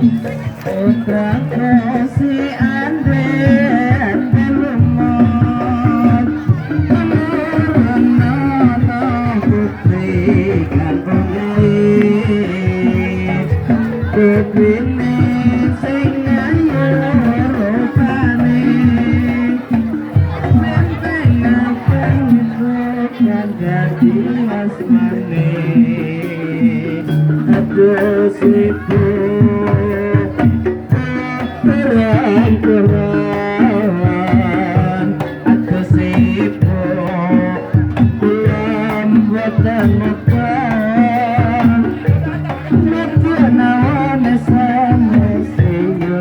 Putraku si Andre lumut Menurun putri kanggo gawe putrine sing ayu rupane menteng apa dadi asmane aduh sipu terang-terangan aku sipu kula mboten mutan nawane sanes yo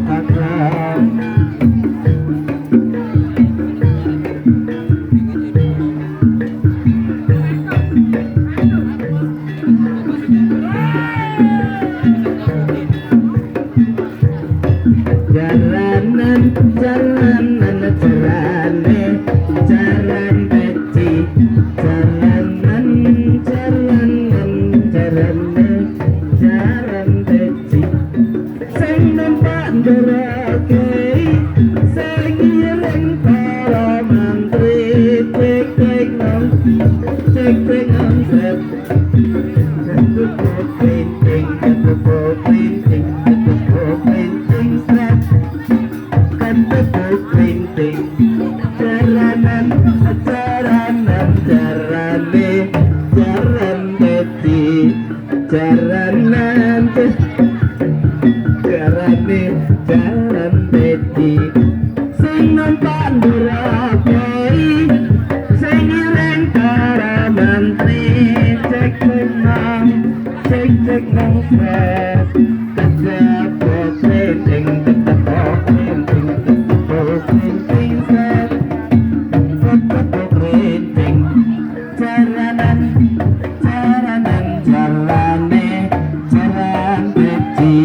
kakang. Jaranan jaranan jarane jaran peci jaranan jaranan jarane jaran peci sing numpak ndereke sing ngiring para menteri cek cek nang cek cek nang set ketepuk printing ketepuk printing ketepuk printing set ketepuk printing jaranan jaranan jarane jaran peci jaranan jarane jaran peci sing numpak ndurake sing ngiring para menteri cek cek nang cek cek nang set ketepuk printing ketepuk printing ketepuk printing set ketepuk printing jaranan jaranan jarane jaran peci.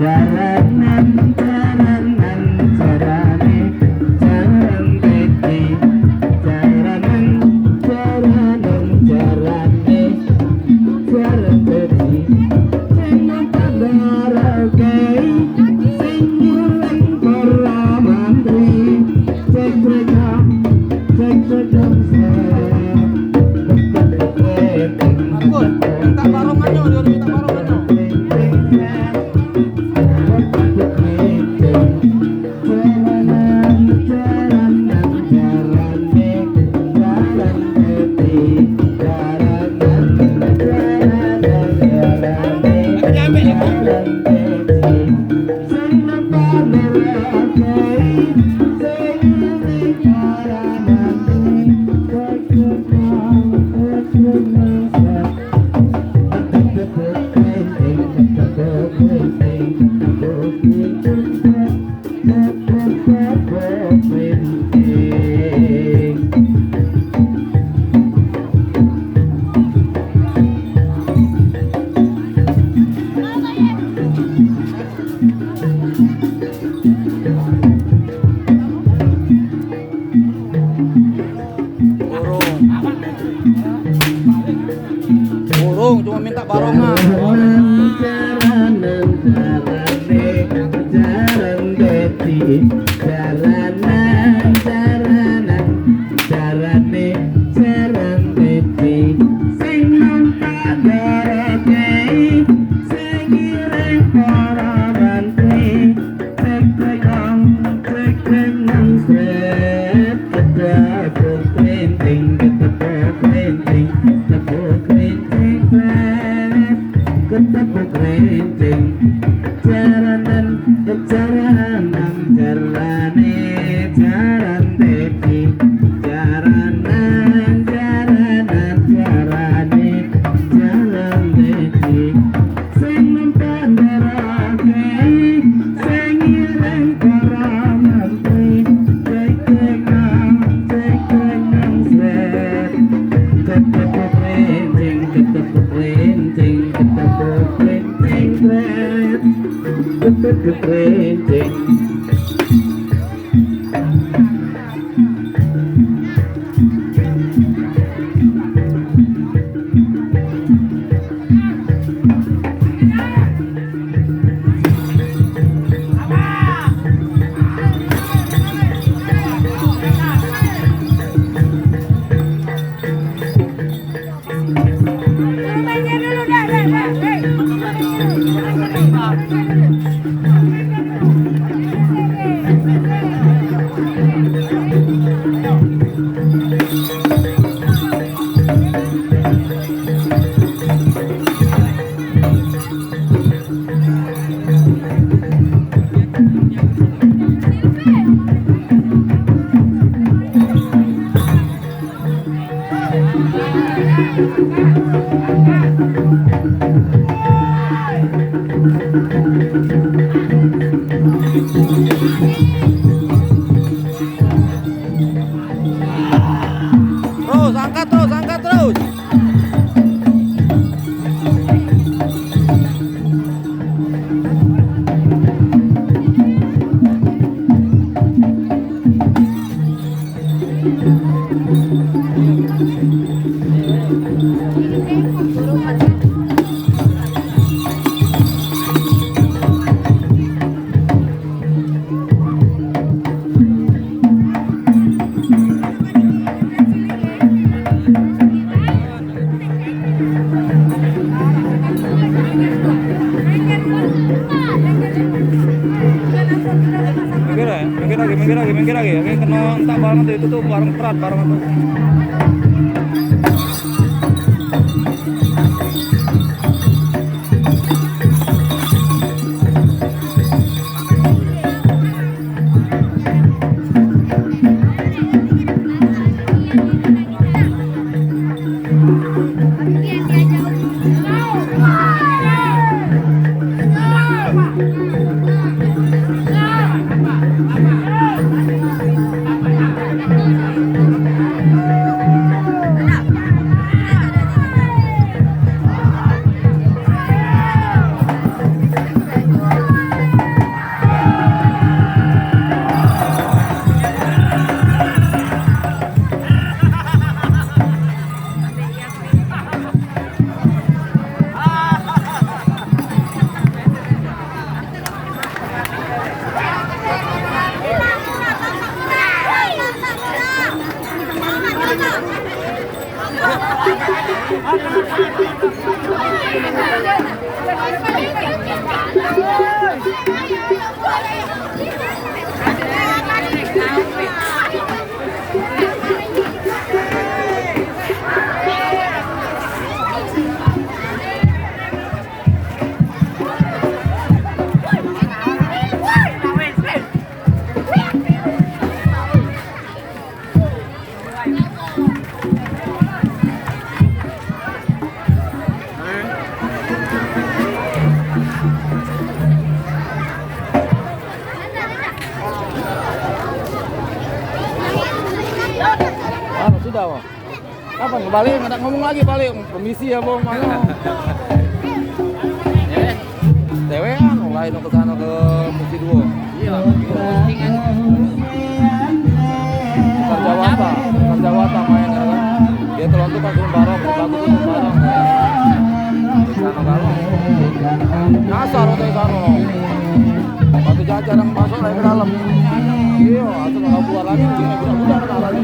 Jaranan jaranan jarane jaran peci jaranan jaranan jarane jaran peci sing numpak ndarake sing ngiring para menteri cek cek cek cek set Markun, minta barongannya, dia minta barongannya. Burung. Burung cuma minta barongan. Jaranan jarane jaran peci jaranan jaranan jarane jaran peci sing numpak ndarake sing ngiring para menteri cek cek nang cek cek nang set ketepuk printing ketepuk printing ketepuk printing set ketepuk printing jaranan jaranan jarane jaran peci jaranan jaranan jarane jaran peci sing numpak ndarake sing ngiring para menteri cek cek nang cek cek nang set ketepuk printing ketepuk printing ketepuk printing set ketepuk printing. Terus, angkat terus, angkat terus. Minggir ya, minggir lagi, minggir lagi, minggir lagi. Oke, kena entak barang itu tuh barang berat barang itu. Ah, sudah, Bang. Kapan balik? Nggak ngomong lagi balik. Permisi ya, Bang. Mana? Tewean, lain ke sana ke Musi Duo. Iya, postingan. Sarjawata, Sarjawata main ya kan. Dia telontuk kan turun barong, bagus turun barong. Di sana kalau nyasar waktu di sana. Batu jajar yang masuk lagi ke dalam. Iya, atau kalau keluar lagi, dia udah udah lagi.